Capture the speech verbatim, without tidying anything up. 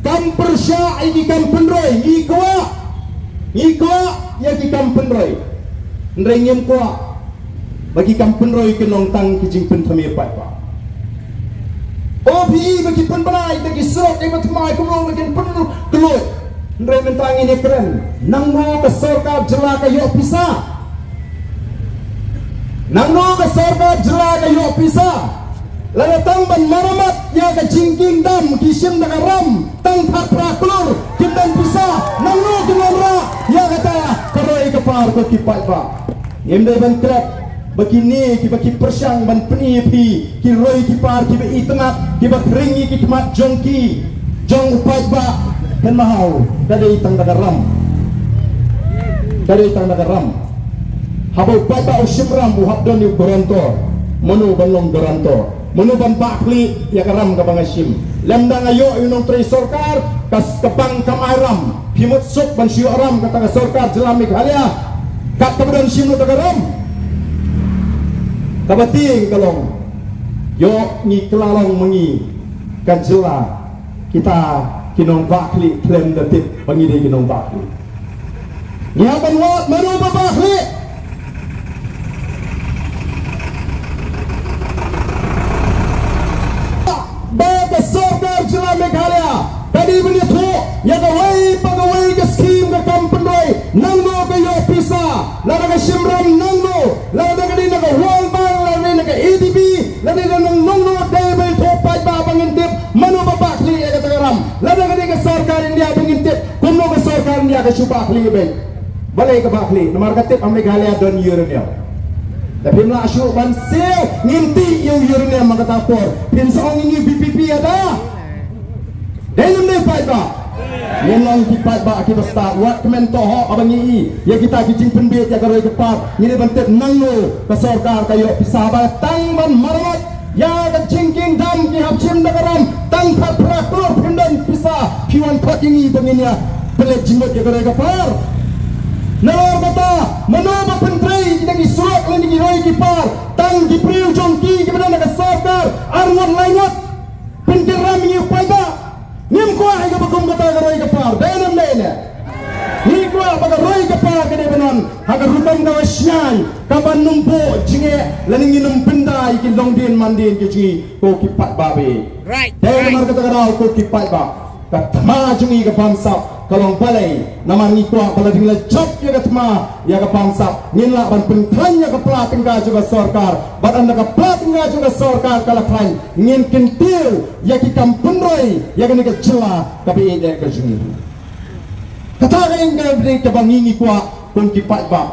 Kam pyrshah ïa ki kam pynroi, ngi kwah, ngi kwah ïa ki kam pynroi. Hynrei ngim kwah ba ki kam pynroi kin long tang ki jingpynthame paidbah. Ko phi i ba ki pynbna ïa ki surok, ïa ki thymmai kumno ba kin pynkloi. Hynrei mynta ngin ïa kren, nangno ka sorkar jylla ka ïoh pisa? Nangno ka sorkar jylla ka ïoh pisa? Lada tang ban maramat ïa ka jingkieng dam, ki shim da ka ram tang khatphra klur, kim don pisa, nangno ki wanrah ïa kata ka roi ka par, ko ki paidbah? Ngim dei ban klet ba kine kiba ki pyrshang ban pyni ïa phi ki roi ki par kiba itynnad, kiba khring ïa ki khmat jong ki, jong u paidbah. Kynmaw, ka dei tang da ka ram. Ka dei tang da ka ram. Haba u paidbah u shim ram, u hap don ïa u guarantor. Mano ban long guarantor? Mano ban bah khlieh ïa ka ram kaba nga shim? Lymda nga ïoh ïa u nongtrei sorkar, ka, ka bank kam ai ram, phi mut suk ban shu ïoh ram, kata ka sorkar jylla Meghalaya, kat kaba don shim lut da ka ram. Kaba tieng ka long, ïoh ngi kylla long ma ngi ka jylla, kita ki nongbah khlieh khlem da tip ba ngi dei ki nongbah khlieh. Ngi hap ban wad mano ba bah khlieh. Ba ka sorkar jylla Meghalaya ka dei ban ïathuh ïa kawei pa kawei ka skim, ka kam pynroi, nangno ka ïoh pisa, lada ka shim ram nangno, lada ka dei na ka World Bank, lada ka dei na ka A D B, lada ka dei na nangno, dei ban ïathuh paidbah ba ngin tip mano ba bah khlieh ïa kata ka ram. Lada ka dei ka sorkar India ba ngin tip kumno ka sorkar India ka shu bah khlieh ïa beit. Balei ka bah khlieh? Namar ka tip ha Meghalaya don uranium. Lada phim lah shuh ban siew, ngin tih ïa u uranium ha kata ka por. Phim sa ong ïa ngi VPP ïa da. Dei ne ym dei paidbah? Ngin long ki paidbah kiba stad. Wat kmen to hok haba ngi i ïa kita ki jingpynbeit ïa ka roi ka par, ngi dei ban tip nangno ka sorkar ka ïoh pisa ba tang ban maramat ïa ka jingkieng dam, ki hap shim da ka ram tang khatphra klur, phim don pisa, phi wan khot ïa ngi ba ngin ïa pynleit jingmut ïa ka roi ka par. Nalor kata, mano ba pyntrei ïa kita ki surok lane ki roi ki par? Tang ki briew jong ki kiba don ha ka sorkar, arngut laingut. Pynkylla ïa ngi u paidbah. Ngim kwah ïa kaba kum kata ka roi ka par. Dei ne ym dei ne? Ngi kwah ba ka roi ka par ka dei ban wan ha ka rukom kaba shngaiñ, kaba nym buh jingeh lane ngin ym pynda ïa ki longdien mandien ki jong ngi, ko ki paidbah ba ïeit. Right, dei namar kata ka daw, ko ki paidbah, ka thma jong ngi ka bamsap. Ka long balei? Namar ngi kwah ba lada ngi la jop ïa ka thma, ïa ka bamsap, ngin lah ban pynkhlaiñ ïa ka pla tyngka jong ka sorkar. Bad ynda ka pla tyngka jong ka sorkar ka la khlaiñ, ngin kyntiew ïa ki kam pynroi ïa kane ka jylla kaba ïeit ka jong ngi. Kata ka ïing ka dei kaba ngi ngi kwah, kum ki paidbah.